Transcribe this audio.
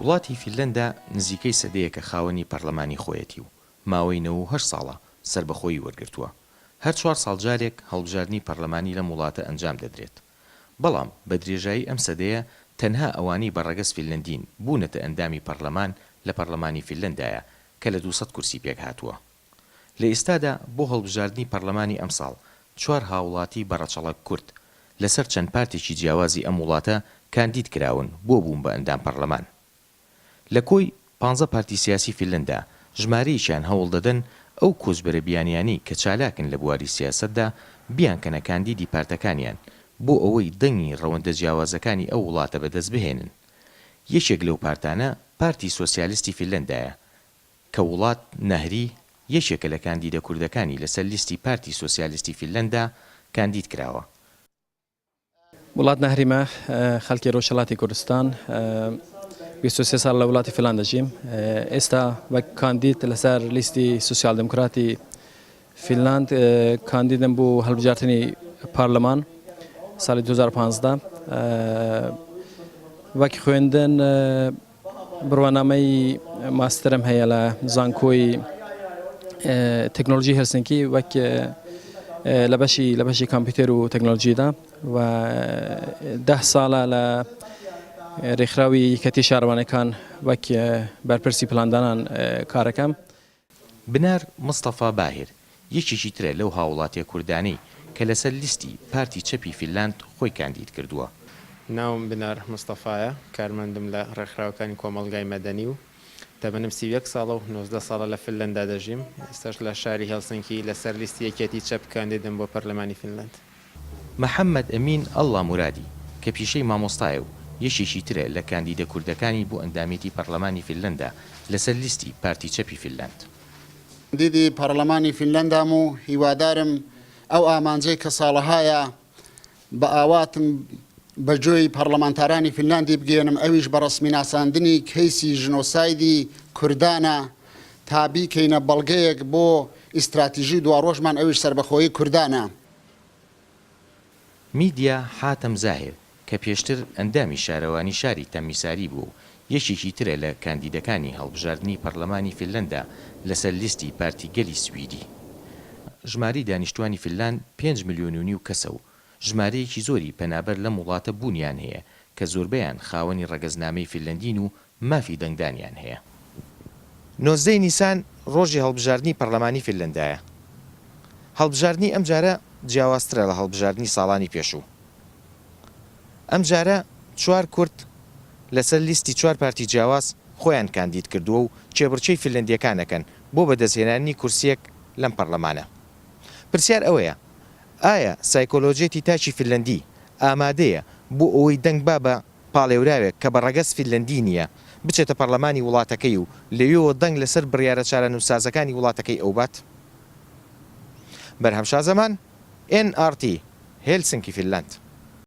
وڵاتی فینلەندا نزیکەی سەدەیەکە خاوەنی پەرلەمانی خۆیەتی و ماوەی 98 ساڵە سەربەخۆیی وەرگرتووە. هەر چوار ساڵ جارێک هەڵبژاردنی پەرلەمانی لەم وڵاتە ئەنجام دەدرێت. بەڵام بە درێژایی ئەم سەدەیە تەنها ئەوانەی بە ڕەگەز فینلەندین بوونەتە ئەندامی پەرلەمان لە پەرلەمانی فینلەندایە کە لە 200 کورسی پێکهاتووە. لە ئێستادا بۆ هەڵبژاردنی پەرلەمانی ئەمساڵ چوار هاوڵاتی بە ڕەچەڵەک کورد لەسەر چەند پارتێکی جیاوازی ئەم وڵاتە کاندید کراون بۆ بوون بە ئەندام پەرلەمان. لە کۆی پانزە پارتی سیاسی فینلەندا ژمارەیەکیان هەوڵ دەدەن ئەو کۆچبەرە بیانیانەی کە چالاکن لە بواری سیاسەتدا بیانکەنە کاندیدی پارتەکانیان بۆ ئەوەی دەنگی ڕەوەندە جیاوازەکانی ئەو وڵاتە بەدەست بهێنن. یەکێک لەو پارتانە پارتی سۆسیالستی فینلەندایە کە وڵات نەهری یەکێکە لە کاندیدە کوردەکانی لەسەر لیستی پارتی سۆسیالستی فینلەندا کاندید کراوە. وڵات نەهریمە، خەڵکی ڕۆژهەڵاتی کوردستان، 23 ساڵ لە وڵاتی فینلاند دەژیم. ئێستا وەک کاندید لەسەر لیستی سوسیال دێموکراتی فینلاند کاندیدم بۆ هەڵبژاردنی پارلەمان ساڵی 2015. وەک خوێندن بڕوانامەی ماستەرم هەیە لە زانکۆی تەکنۆلۆژی هێلسنکی وەک لە بەشی لە بەشی کامپیوتەر و تەکنۆلۆژیدا و ده ساڵە لە رێکخراوی یەکەتی شارەوانەکان وەک بەرپرسی پلاندانان کارەکەم. بنار مستەفا باهر، یەکێکی ترە لەو هاوڵاتیە کوردانەی کە لەسەر لیستی پارتی چەپی فینلاند خۆی کاندید کردووە. ناوم بنار مستەفایە، کارمەندم لە ڕێکخراوەکانی کۆمەڵگای مەدەنی و تەمەنم 31 ساڵە و 19 ساڵە لە فنلەندا دەژیم، ئێستاش لە شاری هێلسنکی لەسەر لیستی یەکێتی چەپ کاندیدم بۆ پەرلەمانی فنلەند. محەمەد ئەمین ئەڵڵا مورادی، کە پیشەی مامۆستایە و یەکێکی ترە لە کاندیدە کوردەکانی بۆ ئەندامێتی پەرلەمانی فینلەندا لەسەر لیستی پارتی چەپی فینلەند. کاندیدی پەرلەمانی فینلەندام و هیوادارم ئەو ئامانجەی کە ساڵەهایە بە ئاواتم بە گوێی پەرلەمانتارانی فینلاندی بگەیەنم ئەویش بە ڕەسمی ناساندنی کەیسی ژنۆسایدی کوردانە تا بیکەینە بەڵگەیەک بۆ ئیستراتیژی دواڕۆژمان ئەویش سەربەخۆیی کوردانە. میدیا حاتەم زاهیر، کە پێشتر ئەندامی شارەوانی شاری تەممیساری بووە و یەکێکی ترە لە کاندیدەکانی هەڵبژاردنی پەرلەمانی فینلەندا لەسەر لیستی پارتی گەلی سویدی. ژمارەی دانیشتوانی فینلاند پێنج ملیۆن و نیو کەسە و ژمارەیەکی زۆری پەنابەر لەم وڵاتە بوونیان هەیە کە زۆربەیان خاوەنی ڕەگەزنامەی فینلەندین و مافی دەنگدانیان هەیە. نۆزدەی نیسان ڕۆژی هەڵبژاردنی پەرلەمانی فینلەندایە. هەڵبژاردنی ئەمجارە جیاوازترە لە هەڵبژاردنی ساڵانی پێشوو. ئەمجارە چوار کورد لەسەر لیستی چوار پارتی جیاواز خۆیان کاندید کردووە و کێبڕکێی فینلەندییەکان ئەکەن بۆ بەدەستهێنانی کورسییەک لەم پەرلەمانە. پرسیار ئەوەیە ئایا سایکۆلۆجیەتی تاکی فینلەندی ئامادەیە بۆ ئەوەی دەنگ با بە پاڵێوراوێک کە بە ڕەگەز فینلەندی نییە، بچێتە پەرلەمانی وڵاتەکەی و لەوێوە دەنگ لەسەر بڕیارە چارەنووسسازەکانی وڵاتەکەی ئەو بات؟ بەرهەم شازەمان، ئێن ئاڕ تی، هێلسنکی فینلاند.